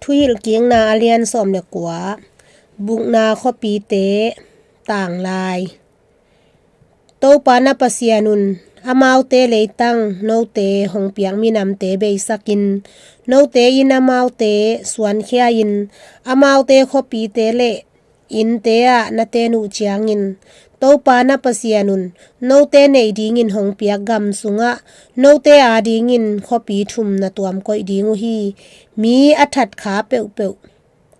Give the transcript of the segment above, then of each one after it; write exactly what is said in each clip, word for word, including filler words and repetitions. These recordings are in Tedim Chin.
Thuhilhkikna a lian sawm le kua. Bukna khuapite tanglai. Topa na Pasian un, amaute leitang note hong piak minamte beisakin, note in amaute suankhia-in, amaute khuapite le innte ah na ten uh ciangin, Topa na Pasian un, note neih dingin hong piak gam sungah note adingin khuapi thum na tuamkoih ding uh hi. Mi a thatkha peuhpeuh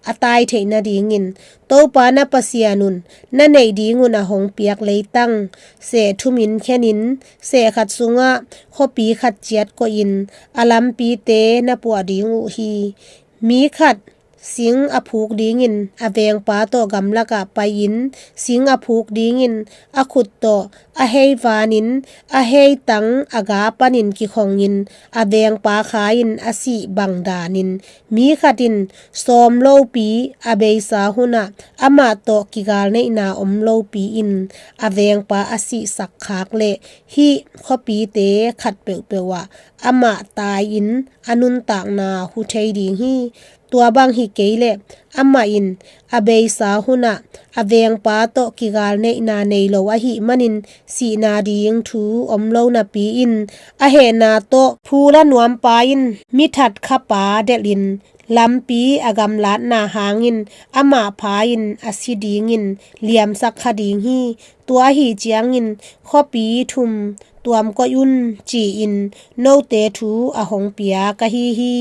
a tai theih nadingin, Topa na Pasian un na neih dingun a hong piak leitang seh thumin khenin, seh khat sungah khuapi khat ciat koihin a lampite na puah ding uh hi. Mi khat sing a phuk dingin a vengpa tawh gamlakah pai-in, sing a phuk dingin a khut tawh a hei vanin, a hei tang a ga panin kikhongin, a vengpa kha-in a sih bang danin, mi khat in sawm lopi a beisa hunah amah tawh kigalneihna om lopi-in a vengpa a sihsak khak leh, hih khuapite khat peuhpeuh ah amah tai-in a nuntakna hu thei ding hi. Tua bang hi kei leh, amah in a beisa hunah a vengpa tawh kigalneihna nei lo ahih manin sihna ding thu om lo napi-in, a hehna tawh phul a nuampa in mi thatkhapa delhin lampi a gamlatna hangin amah pha-in a si dingin liamsak kha ding hi. Tua ahi ciangin khuapi thum tuamkoih un, ci-in note thu a hong piak ahi hi.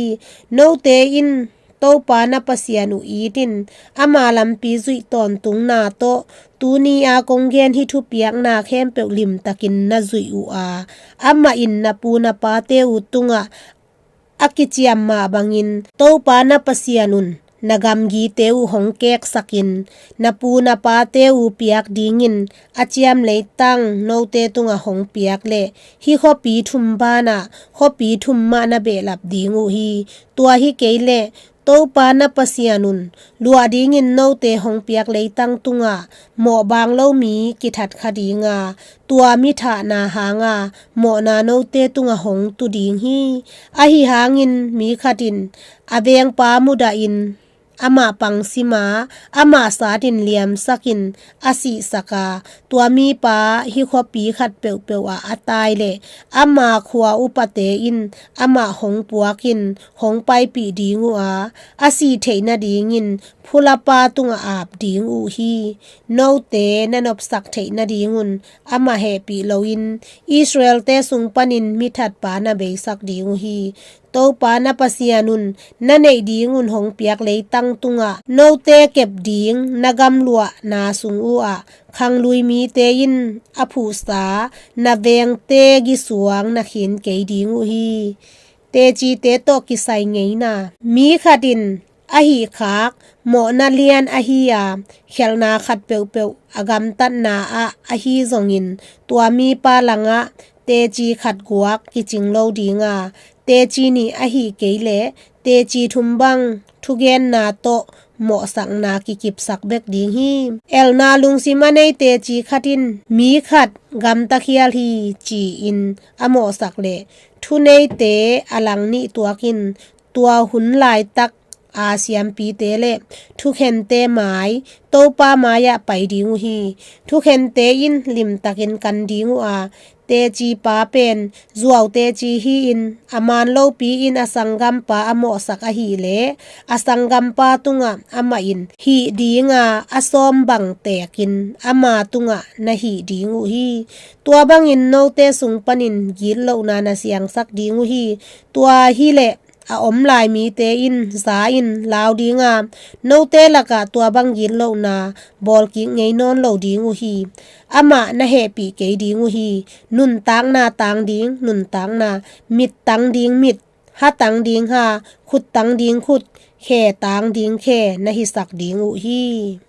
Note in Topa na Pasian uh it in, ama lampi zuih tawntungna tawh tuni-a kong gen hih thupiakna khempeuh limtakin na zuih uh a, amah in na pu na pate uh tungah a kiciam mah bangin Topa na Pasian un na gamgite uh hong keksakin, na pu na pate uh piak dingin a ciam leitang note tungah hong piak leh, hih khuapi thum banah khuapi thum mah na behlap ding uh hi. Tua hi kei leh, Topa na Pasian un luah dingin note hong piak leitang tungah mawhbang lo mi kithat kha ding a, tua mi thahna hanga mawhna note tungah hong tu ding hi. Ahi hangin mi khat in a vengpa mudahin, amah pangsim a, amah satin liamsakin a sihsak a, tua mipa hih khuapi khat peuhpeuh ah a tai leh, ama khua upate in amah hong puakin hong paipih ding uh a, a sih theih nadingin phulapa tungah ap ding uh hi. Note na nopsak theih nadingun amah hehpih loin Israel-te sung panin mi thatpa na beisak ding uh hi. Topa na Pasian un na neih dingun hong piak leitang tungah note kep ding na gamluahna sung uh ah khanglui mite in a phuhsa na vengte gisuang na khin kei ding uh hi. Tecite tawh kisai ngeina. Mi khat in a hihkhak mawhna lian ahi a, khelhna khat peuhpeuh a gamtatna ah ahi zongin, tua mipa langah teci khat guak kicing lo ding a, teci nih ahi kei leh teci thum bang thugenna tawh mawhsakna kikipsak bek ding hi. Elna lungsim a nei teci khat in mi khat gamta khial hi, ci-in a mawhsak leh, thuneite a lang nih tuakin tua hun laitak a siampite le thukhente mai Topa mai-ah pai ding uh hi. Thukhente in limtakin kan ding uh a, tecipa pen zuau teci hi-in, a man lopi-in a sanggampa a mawhsak ahih leh, a sanggampa tungah amah in hih ding a, a sawm bang tekin ama tungah na hih ding uh hi. Tua bangin note sung panin gitlohna na siangsak ding uh hi. Tua hi leh a om lai mite in za in lau ding a, note lakah tua bang gitlohna bawlkik ngei nawn lo ding uh hi. Amah na hehpih kei ding uh hi. Nuntakna tang ding nuntakna, mit tang ding mit, ha tang ding ha, khut tang ding khut, khe tang ding khe na hisak ding uh hi.